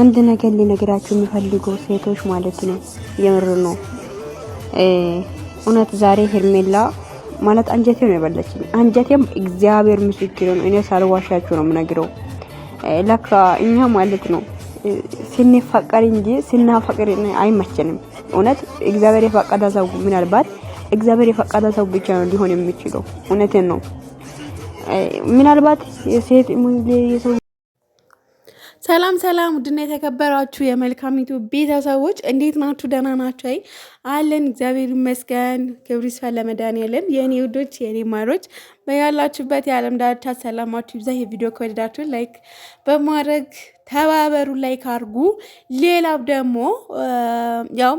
አንድ ነገር ሊነግራችሁ የሚፈልገው ሴቶች ማለት ነው። የምር ነው እውነት። ዛሬ ሄርሜላ ማለት አንጀቴ ነው የበለችኝ። አንጀቴም እግዚአብሔር ምስክር ነው። እኔ ሳልዋሻችሁ ነው የምነግረው። ለካ እኛ ማለት ነው ስንፈቀር እንጂ ስናፈቅር አይመቸንም። እውነት እግዚአብሔር የፈቀደ ሰው ምናልባት እግዚአብሔር የፈቀደ ሰው ብቻ ነው ሊሆን የሚችለው። እውነቴን ነው። ምናልባት የሴት የሰው ሰላም ሰላም፣ ውድና የተከበራችሁ የመልካሚቱ ቤተሰቦች እንዴት ናችሁ? ደህና ናችሁ? አይ አለን፣ እግዚአብሔር ይመስገን። ክብር ይስፋ ለመድኃኒዓለም። የእኔ ውዶች፣ የእኔ ማሮች በያላችሁበት የዓለም ዳርቻ ሰላማችሁ ይብዛ። ይሄ ቪዲዮ ከወደዳችሁ like በማድረግ ተባበሩ፣ like አድርጉ። ሌላው ደግሞ ያው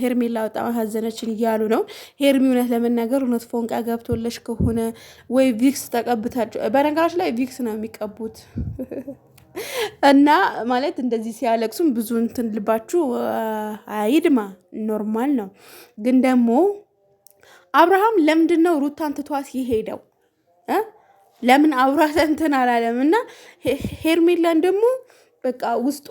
ሄርሜላ በጣም አሳዘነችን እያሉ ነው። ሄርሚ እውነት ለመናገር እውነት ፎንቃ ገብቶለሽ ከሆነ ወይ ቪክስ ተቀብታችሁ፣ በነገራችን ላይ ቪክስ ነው የሚቀቡት እና ማለት እንደዚህ ሲያለቅሱም ብዙ እንትን ልባችሁ አይድማ፣ normal ነው። ግን ደግሞ አብርሃም ለምንድን ነው ሩታን ትቷት የሄደው? ለምን አብሯት እንትን አላለም? እና ሄርሜላን ደግሞ በቃ ውስጧ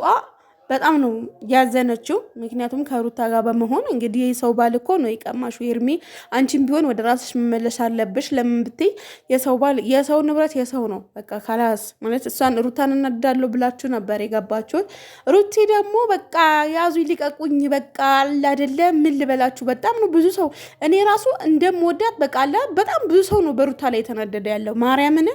በጣም ነው ያዘነችው። ምክንያቱም ከሩታ ጋር በመሆን እንግዲህ የሰው ባል እኮ ነው የቀማሹ ኤርሚ። አንቺም ቢሆን ወደ ራስሽ መመለስ አለብሽ። ለምን ብትይ የሰው ባል የሰው ንብረት የሰው ነው። በቃ خلاص ማለት እሷን ሩታን እናዳለሁ ብላችሁ ነበር የገባችሁት። ሩቲ ደግሞ በቃ ያዙ ይልቀቁኝ፣ በቃ አለ አይደለ ምን ልበላችሁ። በጣም ነው ብዙ ሰው እኔ ራሱ እንደምወዳት በቃ አለ በጣም ብዙ ሰው ነው በሩታ ላይ የተናደደ ያለው ማርያምን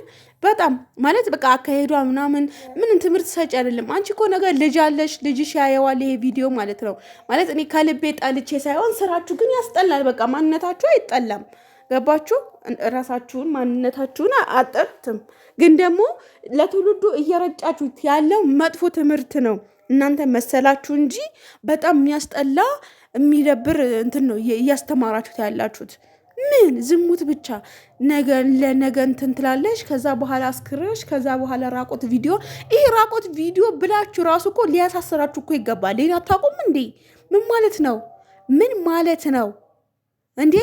በጣም ማለት በቃ አካሄዷ ምናምን ምንም ትምህርት ሰጪ አይደለም። አንቺ እኮ ነገር ልጅ አለሽ፣ ልጅሽ ያየዋል ይሄ ቪዲዮ ማለት ነው። ማለት እኔ ከልቤ ጠልቼ ሳይሆን ስራችሁ ግን ያስጠላል። በቃ ማንነታችሁ አይጠላም። ገባችሁ? ራሳችሁን ማንነታችሁን አጠርትም፣ ግን ደግሞ ለትውልዱ እየረጫችሁት ያለው መጥፎ ትምህርት ነው። እናንተ መሰላችሁ እንጂ በጣም የሚያስጠላ የሚደብር እንትን ነው እያስተማራችሁት ያላችሁት። ምን ዝሙት ብቻ ነገ ለነገ እንትን ትላለሽ። ከዛ በኋላ አስክረሽ፣ ከዛ በኋላ ራቆት ቪዲዮ። ይሄ ራቆት ቪዲዮ ብላችሁ ራሱ እኮ ሊያሳስራችሁ እኮ ይገባል። ሌላ አታውቁም እንዴ? ምን ማለት ነው? ምን ማለት ነው እንዴ?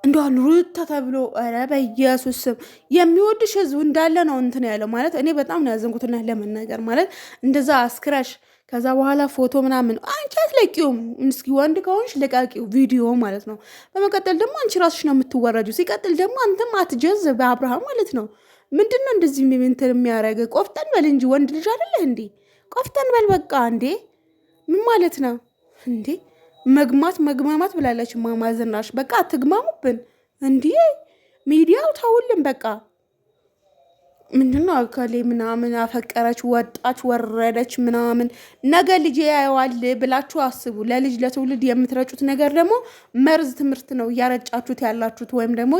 እንደዋል ሩታ ተብሎ ኧረ በኢየሱስ ስም የሚወድሽ ህዝብ እንዳለ ነው እንትን ያለው ማለት እኔ በጣም ነው ያዘንኩትና ለመናገር ማለት እንደዛ አስክረሽ ከዛ በኋላ ፎቶ ምናምን አንቺ አትለቂውም። እስኪ ወንድ ከሆንሽ ልቀቂው ቪዲዮ ማለት ነው። በመቀጠል ደግሞ አንቺ ራስሽ ነው የምትወረጁ። ሲቀጥል ደግሞ አንተም አትጀዝ በአብርሃም ማለት ነው። ምንድን ነው እንደዚህ እንትን የሚያደርግ? ቆፍጠን በል እንጂ ወንድ ልጅ አይደለህ እንዴ? ቆፍጠን በል በቃ። እንዴ ምን ማለት ነው እንዴ? መግማት መግማማት ብላለች ማማ ዝናሽ። በቃ አትግማሙብን እንዲህ ሚዲያው ተውልን በቃ። ምንድነው እከሌ ምናምን አፈቀረች፣ ወጣች፣ ወረደች ምናምን ነገ ልጅ ያየዋል ብላችሁ አስቡ። ለልጅ ለትውልድ የምትረጩት ነገር ደግሞ መርዝ ትምህርት ነው እያረጫችሁት ያላችሁት። ወይም ደግሞ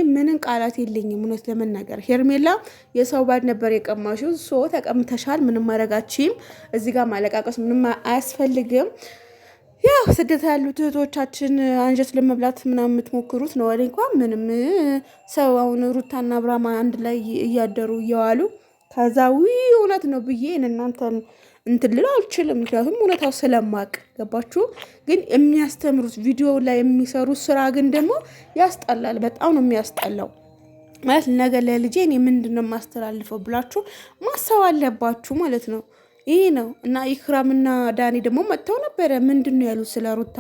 ምንም ቃላት የለኝም እውነት ለመናገር ሄርሜላ የሰው ባል ነበር የቀማሽው። so ተቀምተሻል። ምንም ማድረጋችም እዚህ ጋር ማለቃቀስ ምንም አያስፈልግም። ያው ስደት ያሉት እህቶቻችን አንጀት ለመብላት ምናምን የምትሞክሩት ነው። እኔ እንኳን ምንም ሰው አሁን ሩታና አብርሃም አንድ ላይ እያደሩ እየዋሉ ከዛ ዊ እውነት ነው ብዬ እናንተን እንትን ልል አልችልም። ምክንያቱም እውነታው ስለማቅ ገባችሁ። ግን የሚያስተምሩት ቪዲዮ ላይ የሚሰሩት ስራ ግን ደግሞ ያስጠላል። በጣም ነው የሚያስጠላው። ማለት ነገ ለልጄ እኔ ምንድን ነው የማስተላልፈው ብላችሁ ማሰብ አለባችሁ ማለት ነው። ይሄ ነው እና ኢክራምና ዳኒ ደግሞ መጥተው ነበረ። ምንድን ነው ያሉት ስለ ሩታ?